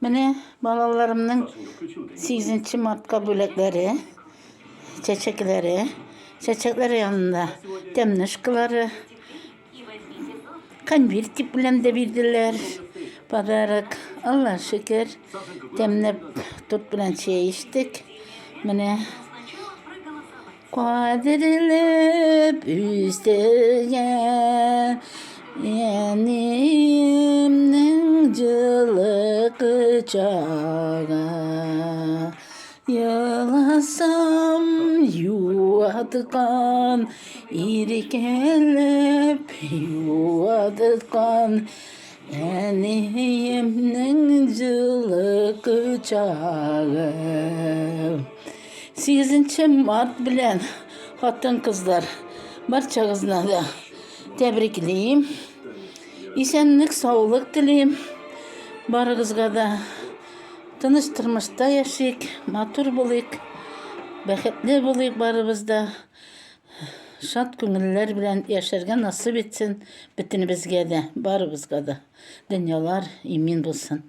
Менә балаларымның 8 мартка бүләкләре, чәчәкләре, чәчәкләр янында тәмнышкалары, конвертик белән дә бирделәр. Подарок. Алла шөкер. Тәмләп торт белән чәй эчтек. Менә Кадерләп үстергән әниемнең җылы кочагы. Еласам юаткан, иркәләп юаткан әниемнең җылы кочагы. Сигезенче март белән, хатын-кызлар, барчагызны да тәбриклим. Исәнлек, саулык телим. Барыгызга да тыныч тормышта яшик, матур булыйк, бәхетле булыйк барыбыз да. Шат күңелләр белән яшәргә насыйп итсен бөтенебезгә дә, барыбызга да. Дөньялар имин булсын.